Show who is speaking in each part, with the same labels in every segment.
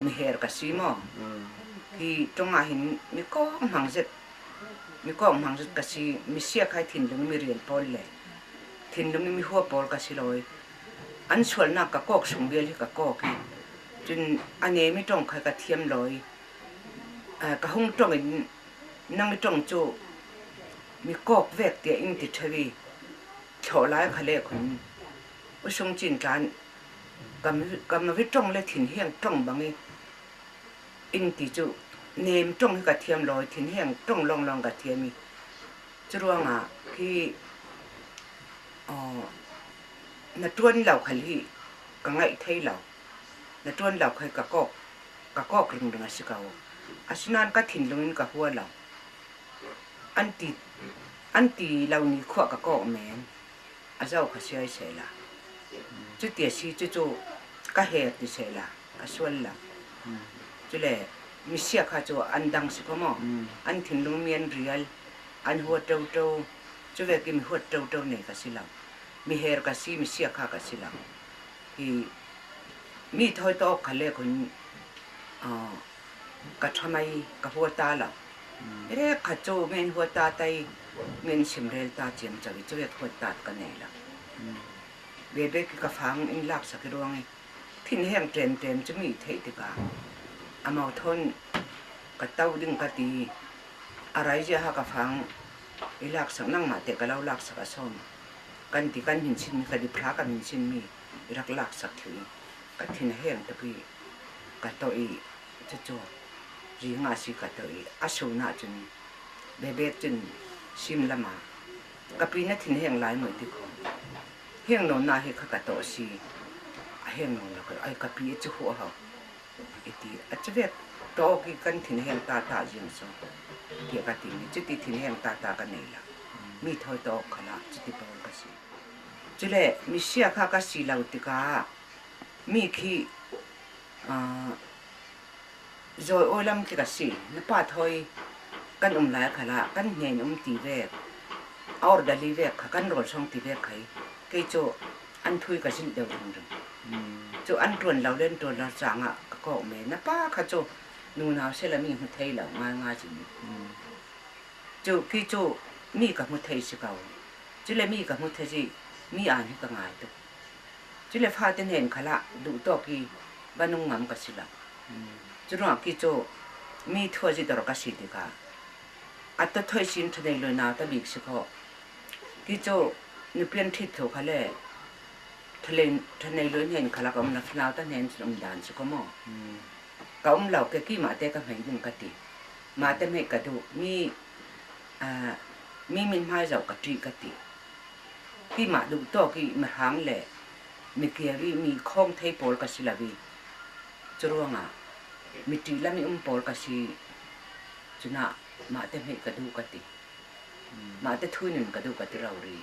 Speaker 1: Miher ka si maw? Hi ṭong ah hin mikawng hmang zet mikawng hmang zet ka si. Misia khai thinlung mi rian pawl le thinlung i mihua pawl ka si lo i an sualnak ka kawk chung vial hi ka kawk i cun a nemi ṭong kha ka thiam lo i ka hung ṭong in nang i ṭong cu mi kawk vek tiah in ti ṭheo i thlawh lai kha le khun usung cin tlan Kam vi ṭong le thinheng ṭong bang i inn ti cu nem ṭong hi ka thiam lo i thinheng ṭong lawnglawng ka thiam i curuangah khi na ṭuan lo khal hi ka ngaih thei lo. Na ṭuan lo kha ka kawk ringring a si ko. Asinain ka thinlung in ka hua lo. An ti lo ni khuah ka kawk men. A zoh kha siai sehla. Cuti a si cucu ka her ti sehla ka sual lo. Cule misia kha cu an dang si ko maw? An thinlung mi an rial, an huat ṭoṭo. Cu ve ki mi huat ṭoṭo nei ka si lo. Miher ka si, misia kha ka si lo. Hi mi thawi tawk kha le khun ka ṭhamai ka hua ta lo. Rek kha cu men hua ta tai men simrel ta ciam cang i cuvet huat ta ka nei lo. Bebe ki ka fang in lak sak i ruang i thin heng ṭem ṭem cu mi theih tikah a mau thon ka to ding ka ti a rai zia ha ka fang i lak sak nangmah te ka lo lak sak a som kan ti kan hin chin mi ka dipra kan hin chin mi rak lak sak thlu i ka thin a heng tuk i ka to i cucu ring ah si ka to i a sun ahcun bebek cun sim lam ah ka pi na thin heng lai maw ti kho heng no na hi kha ka to si a heng no la ai ka pi chu hu hau iti a chuvek to ki kan thin heng ta ta jing so ti ka ti mi chuti thin heng ta ta ka nei la mi thoi to khala chuti pawl ka si chule mi sia kha ka si lo tikah mi khi Zawi aw lam khi ka si. Na pa thawi kan um lai khal ah kan hnen um ti vek. A ordali vek kha kan rawl song ti vek khai. Kei cu an thui ka zilh deuh ringring. Cu an ṭuan lo le an ṭuan lo caang ah ka kawk me. Na pa kha cu nunau sela mi hmu thei lo ngaingai cun. Cu khi cu mi ka hmu thei si ko. Cule mi ka hmu thei si mi aan hi ka ngai tuk. Cule fate hnen khal ah duhtawk i va nung ngam ka si lo. Curuangah khi cu mi thuazi dor ka si tikah a tathoi sin ṭhanei lo nau ta bik si khawh. Khi cu nupian ṭhit tho kha le ṭhanei lo hnen kha lak um na fanau ta hnen cun um dan si ko maw? Ka um lo ke ki mah te ka hmei ding ka ti. Mah te hmei ka duh. Mi mi min hmai zoh ka ṭih ka ti. Keimah duh tawk i mirang le mikir i mi khawng thei pawl ka si lo i curuangah miṭih lam i um pawl ka si cunah mah te hmeh ka duh ka ti. Mah te thu nun ka duh ka ti rori.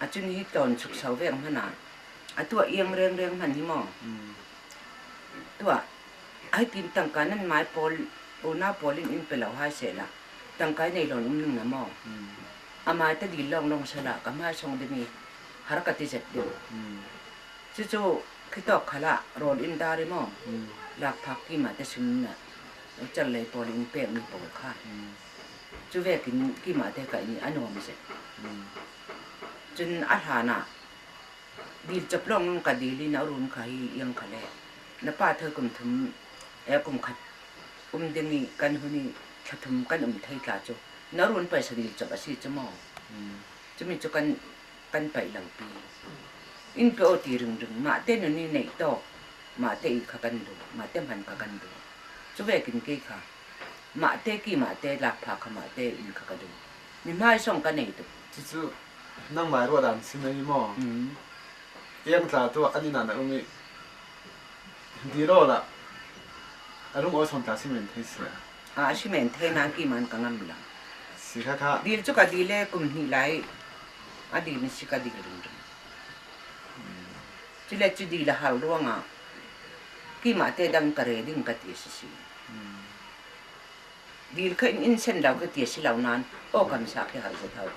Speaker 1: Acun hi tlawn chukso vek hmanh ah a tuah iang rengreng hmanh hi maw tuah ai tin tangka nan mai pawl unau pawl in in pe lo hai sehla tangka nei lon um ning na maw amai ta dil long long sala ka hmai song ding i har ka ti zet deuh cucu khitok khala rawl in dari maw lakphak ki ma te sum na char lei pawl in pek mi pawl kha cu vekin ki ma te ka ni anuam zet cun a hlan ah dil chap long ka dil in a run kha hi iang kha le na pa thoi kum thum e kum khat um ding i kan hun i thla thum kan um thei tla cu na run paisa dil chap a si cu maw cumi cu kan kan paih lo pi in pe aw ti ringring mah te nun i neih tawk mah te i kha kan duh mah te hman kha kan duh cu vekin kei kha mah te ki mah te lakpha kha mah te in kha ka duh mi hmai song ka nei tuk.
Speaker 2: Cucu nangmah ruahdan si mei maw? Iang tla tu an inn ah na um i dirawl ah a rung aw sawm tla si men thei si.
Speaker 1: A si men thei na ki man ka ngam lo.
Speaker 2: Si kha kha.
Speaker 1: Dil cu ka dil e kum hnih lai a dil ni si ka dil ringring. Cule cu dil a har ruangah keimah te dang ka re ding ka ti si si. Dil kha in in sen lo ka ti si lo nain aw kam sa khi har zet hau.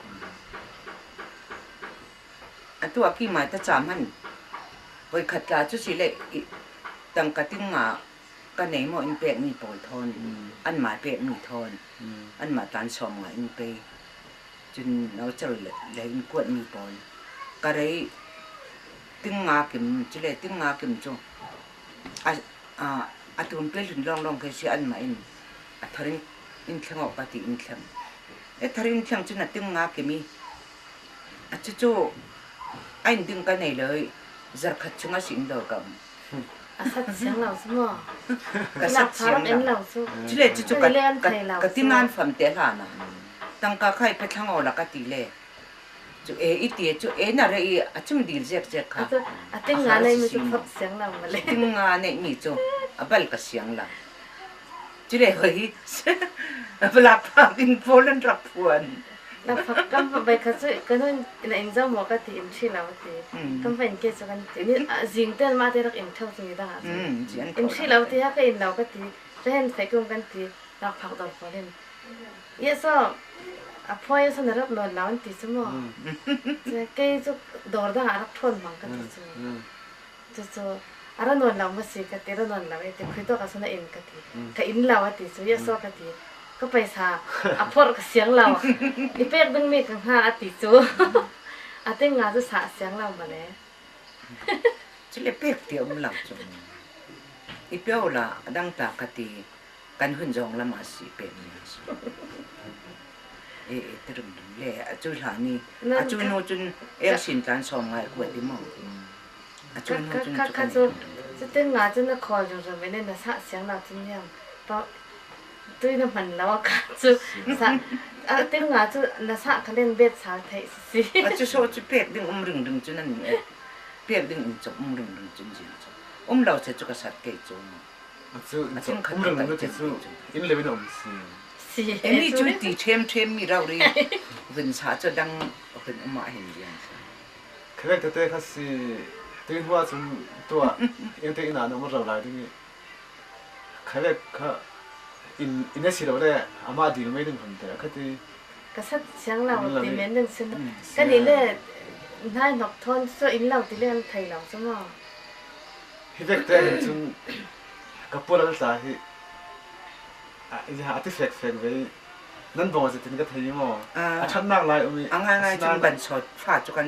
Speaker 1: Atu ah keimah ta ca hmanh voikhat tla cu si le Tangka ting nga ka nei maw in pekmi pawl thawn, anmah pekmi thawn, anmah tlan sawm nga in pe. Cun naucer le in kuatmi pawl. Ka rei ting nga kim, cule ting nga kim cu a tum pe hlun lawnglawng khi si anmah in a thar in in thleng awk ka ti in thleng. E thar in thleng cun a ting nga kim i a cucu a in ding ka nei lo i zarkhat chung a si in lo ka um.
Speaker 3: A sat siang lo cu maw?
Speaker 1: Ka sat siang lo. Cule cucu ka tingan fam te hlah na. Tangka khai pe thlang aw la ka ti le. Cu e i ti cu e na re i a chung dil zek zek kha.
Speaker 3: A ting nga nei mi cu phot siang lo male.
Speaker 1: Ting nga nei mi cu a bal ka siang la. Cule hoi blak phak in pawl an rak phuan.
Speaker 3: Na phak kam bai kha cu kanun na in zo maw ka ti in thi lo ti. Kam fa in ke cu kan ti. Ni zing ten ma te rak in theu chu ni dang ah. In thi lo ti ha ka in lo ka ti. Rehen fai kum kan ti rak phak dor pawl in. Ye so a phuai so na rak nawn lo an ti cu mu. Kei cu dawr dang ah rak ṭhawn mang ka ti cu. Cucu a ra nawn lo ma si ka ti ra nawn lo e ti khui to ka so na in ka ti. Ka in lo a ti cu ye so ka ti. Ka paisa a phorh ka siang lo. I pek ding mi ka hnga a ti cu. A ting nga cu sa siang lo male.
Speaker 1: Cule pek ti um lo cu. I peo la dang ta ka ti. Kan hun zong lam ah si pekmi a si. E e tirum dum le a cu hla ni a cu nu cun el sin tlan sawm ngai kuat i mo a cu nu cun
Speaker 3: cu kan cu cutin nga cun na khawl jung jung ve na sa siang na cun yang pa tui na hman lo ka cu sa a ting nga cu na sa khalen bet sal thei si si
Speaker 1: a cu so cu pek ding um ring ring cu nan ni pek ding in chok um ring ring cun jing chu um lo se cu ka sat ke cu
Speaker 2: Cu umrang na ti cu inn le in um si.
Speaker 1: Emi cu ti ṭhemṭhem mi rau ri vun sa cu dang vun um ah hin rian sa.
Speaker 2: Khrek tete kha si tuin hua cun tuah eng te inn ah na um rau lai ding i khrek kha inn inn a si lo le amah dil mei ding hon te kha ti.
Speaker 3: Ka sat siang lo ti men ding sin kan i le hnai hnok thon so inn lo ti le an thei lo cu maw.
Speaker 2: Hi vek te hin cun ka pul an tla hi a ti fekfek ve i nan bong zeitin ka thei maw a ṭhatnak lai um i
Speaker 1: a ngaingai cun ban sawt fa cu kan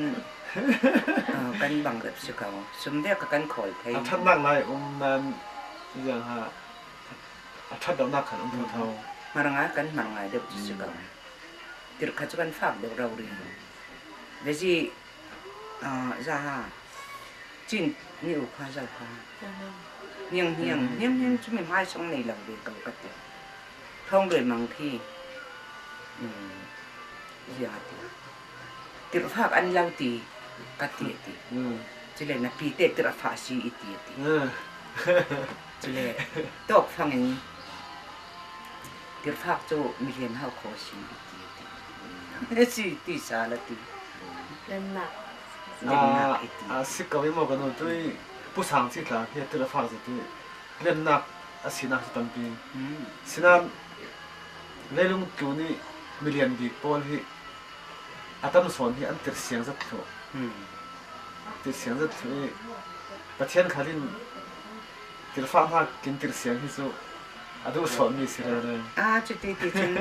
Speaker 1: kan bang rep si ko sum ve ka kan khawl thei
Speaker 2: a ṭhatnak lai um nan iang ha a ṭhat lonak khan um tho
Speaker 1: mar ngai kan mar ngai deuh cu si ko tir kha cu kan fak deuh ro ri vezi za ha Cin ni u kha zau kha. Hniang hniang hniang hniang cu mi hmai song nei lo ve ko ka ti. Thong rui mang khi zia ti. Tirhfak an lo ti ka ti ti. Cule na pi te tirhfa si i ti ti. Cule tawk fang in tirhfak cu milian hau kho si i ti ti. Si ti sa la ti.
Speaker 3: Lennak.
Speaker 2: A si ko i maw kan um tui Pu Sang Ci tla khi til a fak zet i lemnak a sinak cu tampi. Sinain leilung tlu nih milian bik pawl hi a tam sawn hi an tirhsiang zat thlu. Tirhsiang zat thlu i Pathian khal in tirfah hna kin tirhsiang hi cu a duh sawhmi si rere.
Speaker 1: Ah, cuti ti cun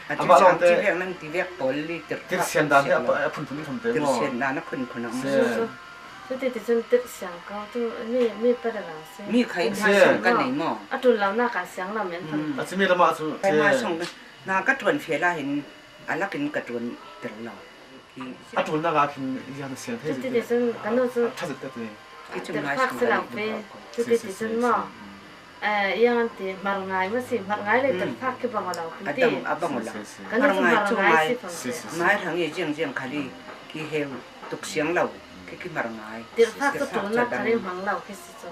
Speaker 1: a cu sang ci vek nan ti vek pawl li
Speaker 2: tirsian dan hi a phunphun in te
Speaker 1: maw? Tirsian dan a phunphun a um.
Speaker 3: Cuti ti cun tirsiang ko tu mi mi pa da si.
Speaker 1: Mi khai ma song kan nei maw?
Speaker 3: A tul lo na ka siang lo men phun.
Speaker 2: A chimi lama cu.
Speaker 1: Khai ma song na ka tuan fe la hin alak in ka tuan ter lo.
Speaker 2: A tul na ka khin yan siang thei.
Speaker 3: Cuti ti cun kanu cu.
Speaker 2: Thazit te te.
Speaker 3: Tirfak si lo pe. Cuti ti cun maw? Iang an ti mar ngai ma si mar ngai le tirfak khi bang lo
Speaker 1: kun ti a bang lo
Speaker 3: kan
Speaker 1: mar
Speaker 3: cu
Speaker 1: ngai
Speaker 3: mar
Speaker 1: cu
Speaker 3: ngai
Speaker 1: ngai
Speaker 3: si phang si
Speaker 1: mai rang i jiang jiang khali ki heu tuk siang lo khi ki mar ngai
Speaker 3: tirfak cu tul na khali hmang lo khi si cu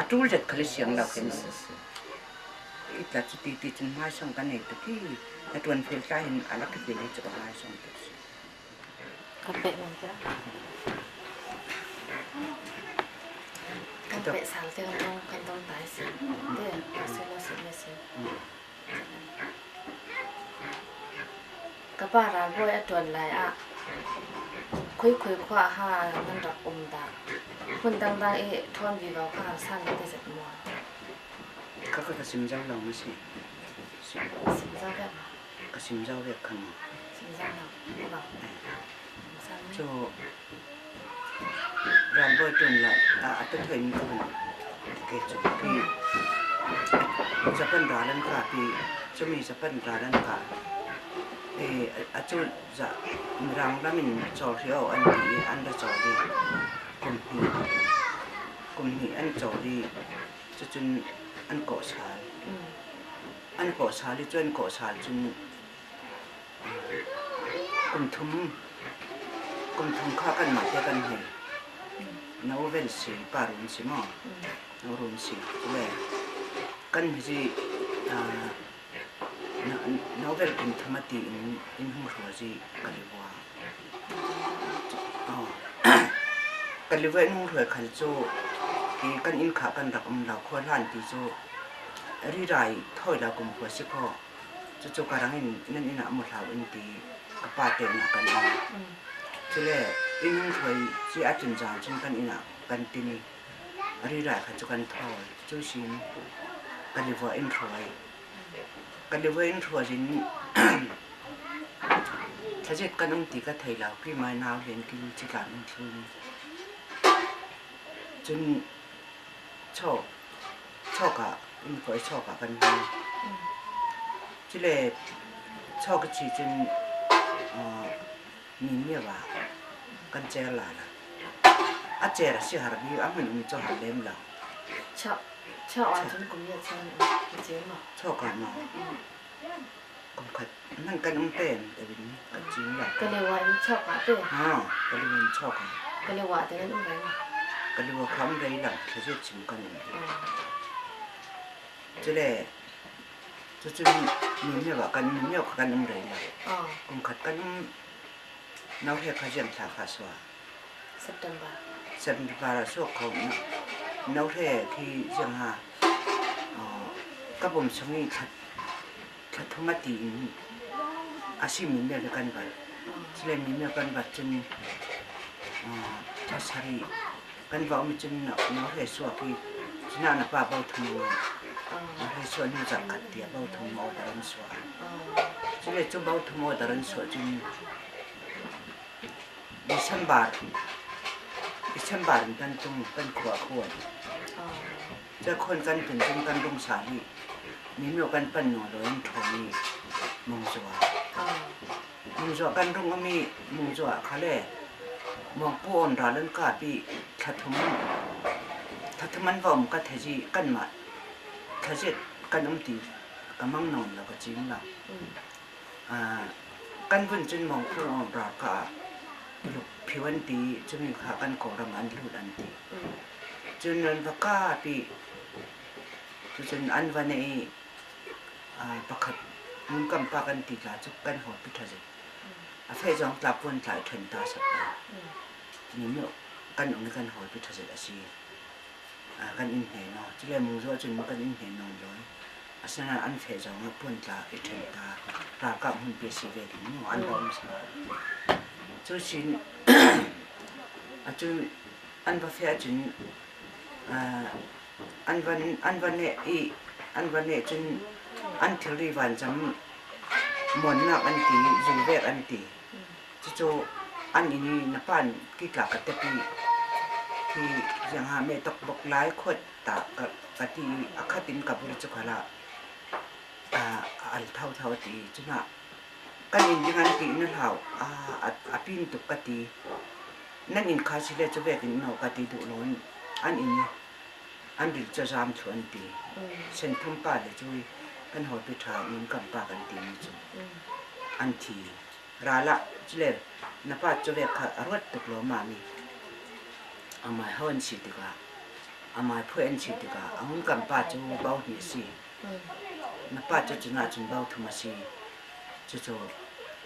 Speaker 1: a tul zet khali siang lo khi itla cu ti ti cun mai song kan ei tu ki na tuan fel ta hin alak ki fel chu mai song tu si
Speaker 3: Ka peh man te. Kan peh sal te kan dong kan dong tai si. Te se lo se me si. Ka pa ral bawi a tuan lai ah khui khui khua ha nan rak um dah. Hmun dangdang i ṭhawn vivo kha san na ti zet maw?
Speaker 1: Ka ka sim zau lo ma si.
Speaker 3: Sim zau vek ma?
Speaker 1: Ka sim zau vek kha mu.
Speaker 3: Sim zau lo. Ba.
Speaker 1: Cu ralbawi ṭuan la a ta thoi mi ka hun ke cu pi Japan ral an ka pi cumi Japan ral an ka e a cu za Mirang ram in caw hrio an ti i an ra caw i kum hnih kum hnih an caw i cucun an kawh sal. An kawh sal i cu an kawh sal cun kum thum kum thum kha kanmah te kan hei. No vel si pa run si maw? No run si le kan hi no vel kum thum a ti in in hung hrua zi ka li vua. Ka li vua in hung hruai khal cu i kan inn kha kan rak um lo khua hlan ti cu rirai thawi lo kum khua si kaw cucu ka rang in nan inn ah mu hlau in ti ka pa te inn ah kan um. Cule inn hung hruai ci a cun zaan cun kan inn ah kan tin i rirai kha cu kan thawl. Cu sin ka li vua in hruai. Ka li vua in hruai in thlazet kan um ti ka thei lo ki mai nau len ki ci tlan in thlun. Cun chaw chawk ah inn kawi chawk ah kan hmang. Cule chawk a chi cun mi mio ah kan cer la la. A cer a si har bi a hmun um cu har lem lo.
Speaker 3: Chawk chawk ahcun kum ya chan a cem ma?
Speaker 1: Chawk ah maw? Kum khat nan kan um ten tawin kan cin la.
Speaker 3: Kalewa in chawk ah te.
Speaker 1: Ha, kalewa in chawk ah.
Speaker 3: Kalewa te nan um rei ma?
Speaker 1: Kalewa kham rei la thlazet chim kan um. Cule cucun mi mio ah kan mi mio kan um rei la. Kum khat kan um nau he kha ziam thla kha sua.
Speaker 3: September.
Speaker 1: September ah suak kho no he khi ziang ha ka bom chung i thla thla thum a ti in a si mi mel kan vat. Cule mi mel kan vat cun thla sarih kan va um cun no he suak i cuna na pa bo thum no he suah nu zarh khat tia bo thum order an suah. Cule cu bo thum order an suah cun December December in kan tung kan khua khuan. Ca khon kan tun cun kan rung sa hi minu kan pan no lo in ṭhawmi mungzua. Mungzua kan rung ami mungzua kha le mongpu on ral an kap i thlathum thlathum an vom ka theji kanmah thlazet kan um ti ka mang nawn lo ka cing lo. Kan vun cun mongpu on ral ka ah Tuluk phiu an ti cumi kha kan Kawlram an lut an ti. Cun an va kap i cucun an va neih i pakhat hmunkam pa kan ti tla cu kan hawipi ṭha zet. A feh zong tla puan tla i ṭhen ta sak ko. Mi kan um i kan hawipi ṭha zet a si. Kan inn hne naw. Cule mu zawh cun kan inn hne nawn lawi. Asinain an feh zong ah puan tla i ṭhen ta ralkap hmunpi a si ve ding mu an va um sa. Cu sin atu an va feh ahcun an van an va neh i an va neh cun an thilri vancam muannak an ti zungvek an ti. Cucu an inn i na pan kitlak ka tep i khi ziangah me tokbok lai khuat ta ka ti i a khat in ka bur cu khala a al thotho a ti. Cunah kan inn ding an ti na hlau a pin tuk ka ti. Nan inn kha si le cu vek in no ka ti duh loin an inn i an ril cu zaam thlu an ti. Senthum pa le cu kan hawipi ṭha min kam pa kan timi cu an thi. Ral ah cule na pa cu vek kha a ruat tuk lo ma mi. Amai ho an si tikah amai phuai an si tikah a ngun kam pa cu bo hnih a si. Na pa cu cun ahcun bo thum a si. Cucu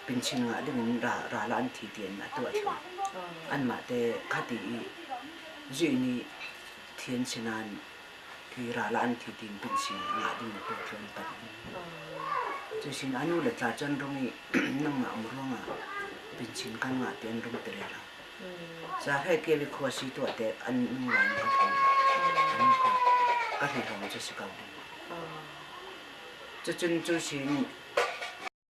Speaker 1: pinchin ngah dingin ral ah an thi tiin a tuah thlu. Anmah te khati i zui nih thi an si nain khi ral ah an thi tiin pinchin ngah ding a tuah thlu an panh. Cu sin a nu le tla cu an rung i nangmah um ruangah pinchin kan ngah ti an rung ti rero. Zahrei ke khua si tuah te an nung lai ka thei. Ka hlei hong cu si ko. Cucun cu sin.